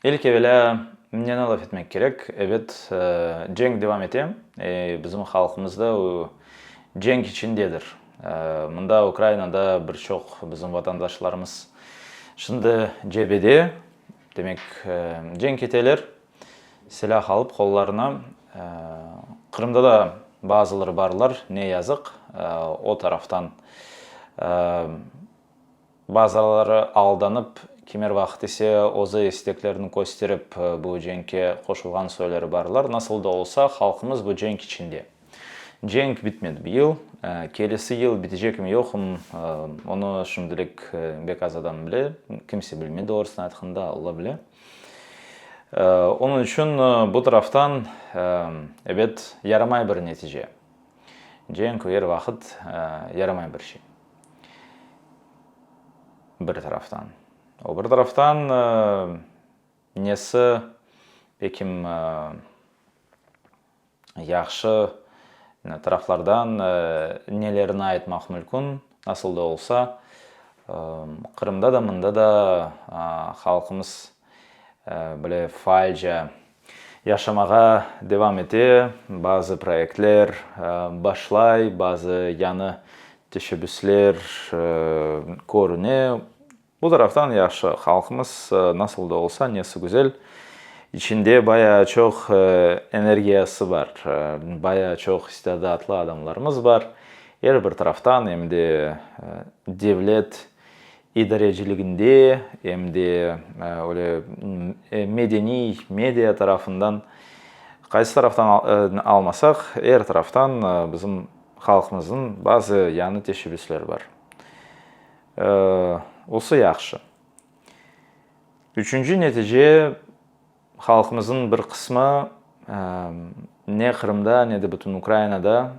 İlk evelâ neni laf etmek kerek, ebet, cenk devam ete, bizim halqımız da cenk içindedir. Mında Ukrainada bir çoq bizim vatandaşlarımız şimdi cebede, demek, cenk eteler, silâh alıp qollarına. Qırımda da bazıları barlar, ne yazıq, o taraftan Bazıları aldanıp, kimer vaqıt ise özü isteklerini kösterip bu cenkke qoşulğan soyları barlar. Nasıl da olsa, halqımız bu cenk içinde. Cenk bitmedi bu yıl. Kelesi yıl bitecekmi yoqmı, onı şimdilik bek az adam bile, kimse bilmey, doğrusını aytqanda, Alla bile. Onıñ içün bu taraftan, ebet, yaramay bir netice. Cenk er vaqıt yaramay bir şey. Bir taraftan. O bir taraftan nesi pekim yahşı taraflardan nelerini aytmaq mülkün, nasıl da olsa, Qırımda da, mında da halqımız böyle faalca Yaşamağa devam ete, bazı proyektler başlay, bazı yañı teşebbüsler körüne. Bu taraftan yahşı, halqımız nasıl da olsa, nesi güzel, içinde bayağı çoq energiyası bar, bayağı çoq istidatlı adamlarımız bar. Er bir taraftan, em de devlet İdareciliginde, em de öyle medeniy, media tarafından, qaysı taraftan almasaq, er taraftan bizim halqımıznıñ bazı yañı teşebbüsleri bar. Osı yahşı. Üçünci netice, Halqımıznıñ bir qısmı ne Qırımda, ne de bütün Ukrainada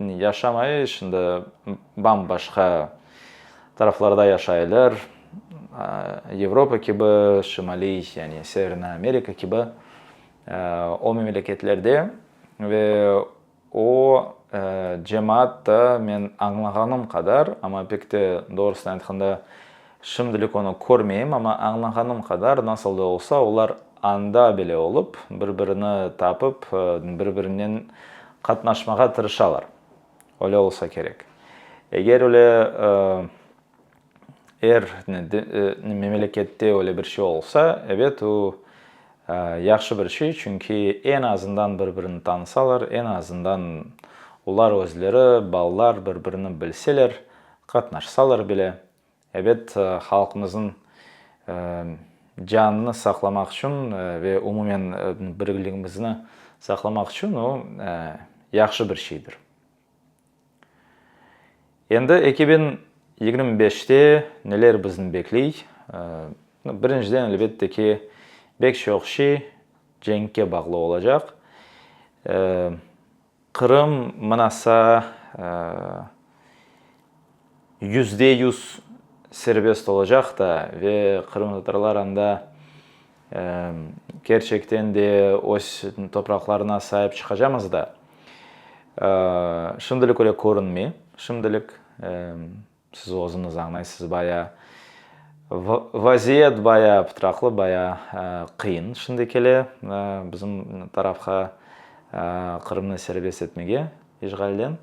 yaşamay, şimdi bam-başqa taraflarda yaşaylar, Avropa kibi, Şimaliy, yani Severnoy Amerika kibi o memleketlerde ve O cemaat da, men añlağanım qadar, amma pek de doğrusını aytqanda, şimdilik onı körmeyim, amma añlağanım qadar, nasıl da olsa, olar anda bile olıp, bir-birini tapıp, bir-birinen qatnaşmağa tırışalar. Öyle olsa kerek. Eger öyle Er memlekette öyle bir şey olsa, ebet, o yahşı bir şey, çünki eñ azından bir-birini tanısalar, eñ azından olar özleri, balalar bir-birini bilseler, qatnaşsalar bile, ebet, halqımıznıñ canını saqlamaq içün ve umumen birligimizni saqlamaq içün o yahşı bir şeydir. Endi 2025-te neler bizni bekley? Birinciden, elbette ki, bek çoq şey cenkke bağlı olacaq. Qırım mınasa 100% serbest olacaq da ve qırımtatarlar anda Kerçekten de öz topraqlarına saip çıqacamız da. Şimdilik öyle körünmey. Şimdilik, siz özüñiz añlaysız, bayağı vaziyet bayağı pıtraqlı, bayağı qıyın şimdi kele bizim tarafqa Qırımnı serbest etmege işğalden.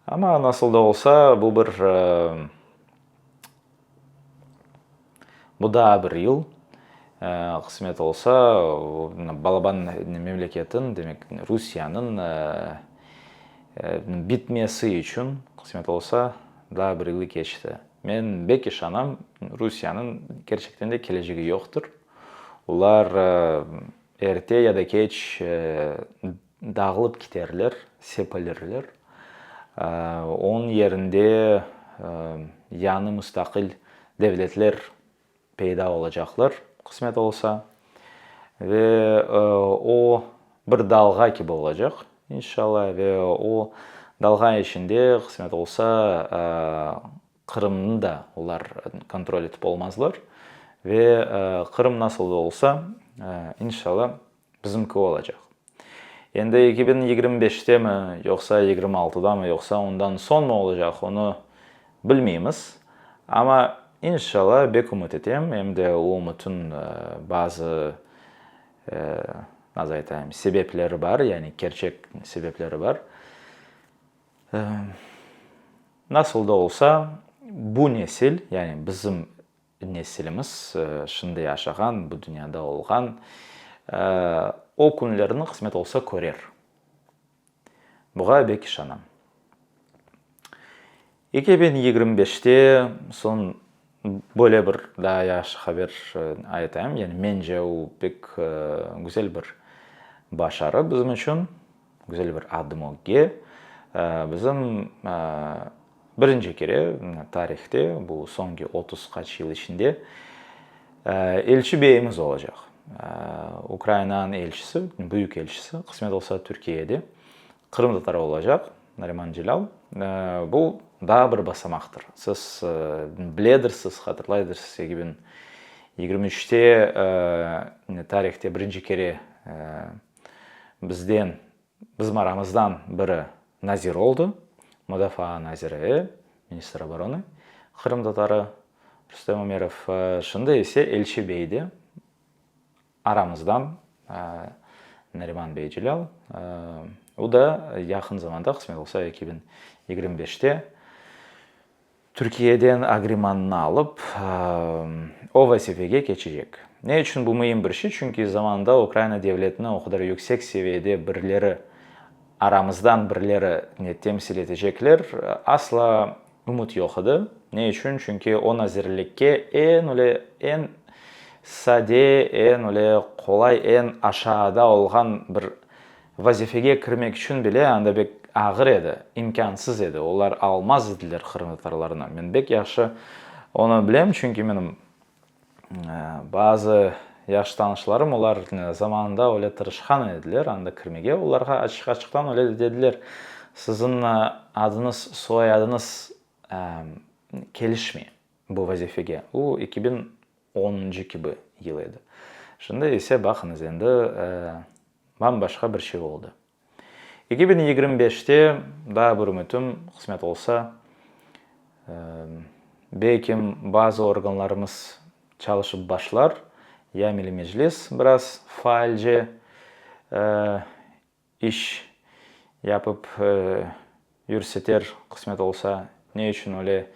Amma nasıl da olsa, bu bir Bu daa bir yıl, qısmet olsa, balaban memleketin, demek, Rusiyeniñ bitmesi içün, qısmet olsa, daa bir yılı keçti. Men bek işanam, Rusiyeniñ kerçekten de kelecegi yoqtır. Olar erte ya da keç Dağılıp kiterler, sepilirler. Onıñ yerinde yañı mustaqil devletler peyda olacaqlar, qısmet olsa. Ve o bir dalğa kibi olacaq, inşallah, ve o dalğa içinde, qısmet olsa, Qırımnı da olar kontrol etip olmazlar. Ve Qırım nasıl da olsa, inşallah, Bizimki olacaq. Endi 2025-temi, yoqsa 26-damı, yoqsa ondan soñmı olacaq, onı bilmeymiz. Amma İnşalla, bek ümüt etem, em de o ümütün bazı, nasıl aytayım, sebepleri bar, yani kerçek sebepleri bar. Nasıl da olsa, bu nesil, yani bizim nesilimiz, şimdi yaşağan, bu dünyada olğan, o künlerni qısmet olsa körer. Buğa bek işanam. 2025-te soñ böyle bir daa yahşı haber aytayım, yani mence o pek güzel bir başarı bizim içün, güzel bir adım ögge. Bizim birinci kere tarihte, bu soñki 30 qaç yıl içinde elçi beyimiz olacaq. Ukrainanıñ elçisi, büyük elçisi, qısmet olsa Türkiyede. Qırımtatarı olacaq Nariman Celâl. Bu daa bir basamaqtır. Siz biledirsiz, hatırlaydırsız, 2023-te tarihte birinci kere bizden, bizim aramızdan biri nazir oldı, mudafaa naziri, ministr oboronı, qırımtatarı Rustem Ümerov. Şimdi ise elçi bey de Aramızdan Nariman bey Celâl, o da yaqın zamanda, qısmet olsa 2025-te Türkiyeden agremanını alıp, o vazifege keçecek. Ne içün bu müim bir şey? Çünki zamanında Ukraina devletini o qadar yüksek seviyede birileri, aramızdan birileri temsil etecekler, asla Ümüt yoq edi. Ne içün? Çünki o nazirlikke eñ öyle eñ sade, eñ öyle qolay, eñ aşağıda olğan bir vazifege kirmek içün bile anda bek ağır edi, imkânsız edi. Olar almaz ediler qırımtatarlarnı. Men bek yahşı onı bilem, çünki menim Bazı yahşı tanışlarım, olar zamanında öyle tırışqan ediler anda kirmege, olarğa açıq-açıqtan öyle de dediler, Siziñ adıñız, soyadıñız kelişmey bu vazifege. O, 2010-ncı kibi yıl edi. Şimdi ise, baqıñız, endi bam-başqa bir şey oldı. 2025-te daa bir ümütim, qısmet olsa, belkim bazı organlarımız çalışıp başlar, ya Milliy Meclis biraz faalce iş yapıp yürseter, qısmet olsa. Ne içün öyle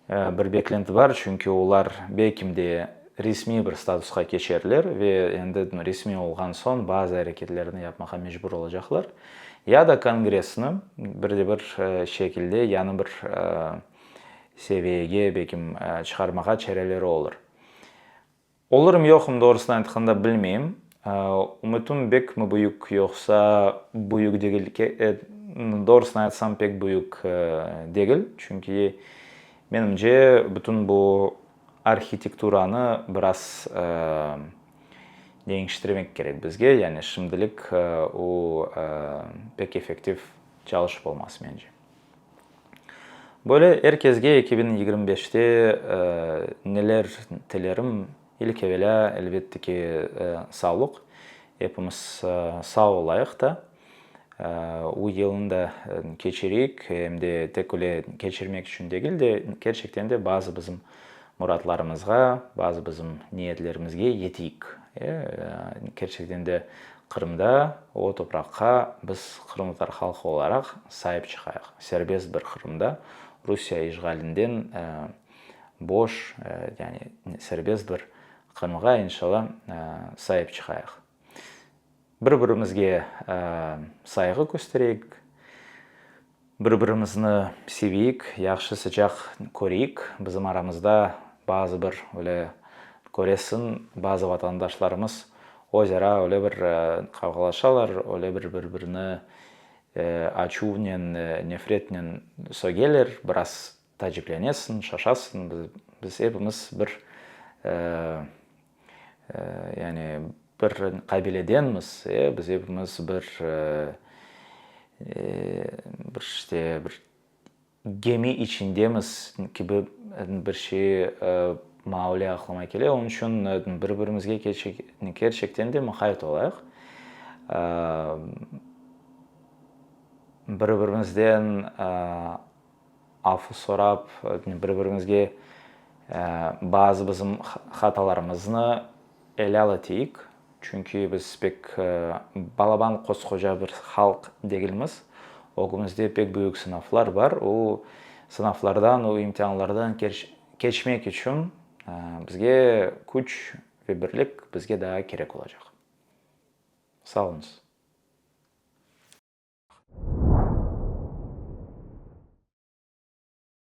bir beklenti bar? Çünki olar belkim de resmiy bir statusqa keçerler ve endi resmiy olğan soñ bazı areketlerni yapmağa mecbur olacaqlar. Ya da Kongressni bir de bir şekilde yañı bir seviyege belkim çıqarmağa çareleri olur. Olurım yoqım doğrusını aytqanda bilmeyim. Ümütim bekmi büyük yoqsa büyük degil, doğrusını aytsam pek büyük degil. Çünki menimce bütün bu arhitekturanı biraz deñiştirmek kerek bizge. Yani şimdilik o pek effektiv çalışıp olmaz mence. Böyle er kesge 2025-te neler tilerim, ilk evelâ, elbette ki, sağlıq, epimiz sağ olayıq da, u yılnı da keçireyik, em de tek öyle keçirmek içün degil de, kerçekten de bazı bizim muratlarımızğa, bazı bizim niyetlerimizge yeteyik. Kerçekten de Qırımda o topraqqa biz qırımtatar halqı olaraq saip çıqayıq. Serbest bir Qırımda, Rusiye işğalinden boş, yani serbest bir Qırımğa inşalla saip çıqayıq. Bir-birimizge sayğı köstereyik, bir-birimizni seveyik, yahşı sıcaq köreyik. Bizim aramızda bazı bir öyle köresiñ, bazı vatandaşlarımız öz ara öyle bir qavğalaşalar, öyle bir bir-birini açuvnen, nefretnen sögeler, biraz taciplenesiñ, şaşasıñ. Biz epimiz bir Yani bir qabiledenmiz, e, biz epimiz bir, bir işte bir gemi içindemiz kibi bir şey maña öyle aqlıma kele. Onıñ içün bir-birimizge kerçekten de muqayt olayıq. Bir-birimizden afu sorap, bir-birimizge. Bazı bizim hatalarımıznı elâl eteyik, çünki biz pek balaban qosqoca bir halq degilmiz. Ögümizde pek büyük sınavlar bar. O sınavlardan, o imtianlardan keçmek içün bizge küç ve birlik bizge daa kerek olacaq. Sağ oluñız.